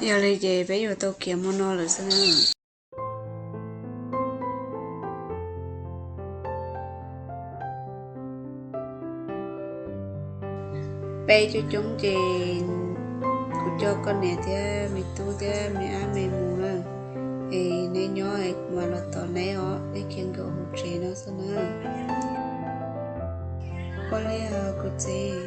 Yog li ces peb yuav tau khiav mus no lawm xwb na. Peb coob coob ces kuv coj koj niam thiab me tub thiab me ab me mus na, es neb nyob es kuv mam los tos neb os, neb khiav nkaum hauv tsev no xwb na. Ua li os kuv txiv.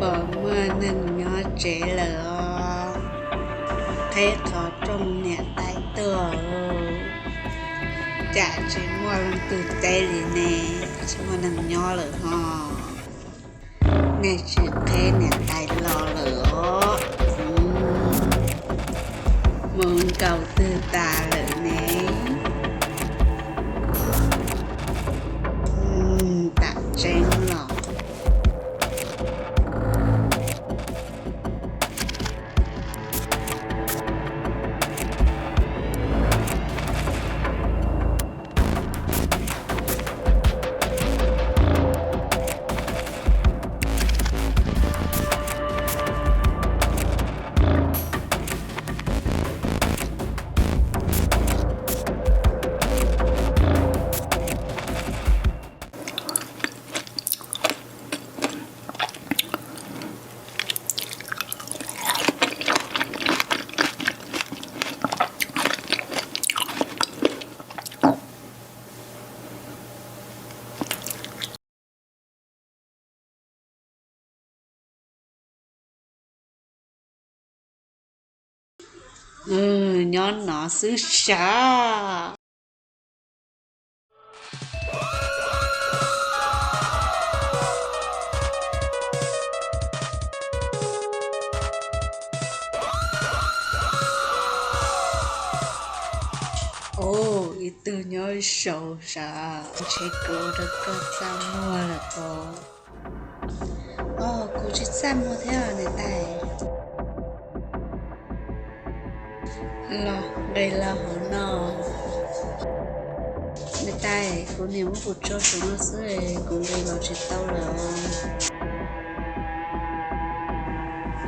Pom muaj neeg nyob tsev lawm os. Qheb qhov rooj niam tais tuaj. Cas tsis muaj leej twg teb li ne, tsis muaj neeg nyob lawm ho. Nej tsis qheb niam tais los lawm os. Mus nkaum twg tas lawm ne? Tam tseeb los. Nyob no xwb sav. Ub, ib tug nyob saud sav, ntshe kuv rau koj txaj muag lawm pob. Os, kuv tsis txaj muag thiab niam tais. Los nqis los hauv no. Niam tais, kuv niam muab kuv tso saum no xwb, kuv nqis los tsis tau lawm.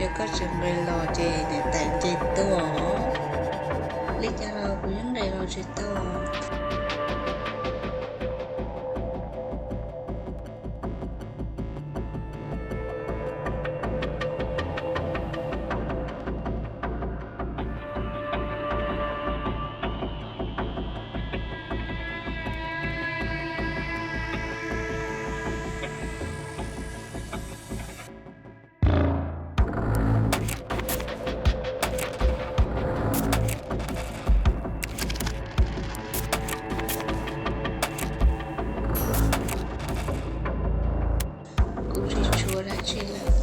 Yog koj tsis nqis los ces niam tais nce tuaj. Li cas los kuv yeej nqis los tsis tau. Kuv tsis tshuav dab tsi lawm.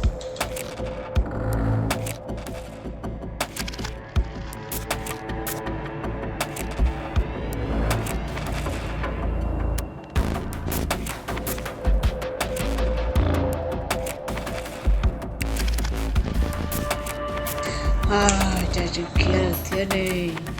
Cas tsis khiav lawm thiab ne.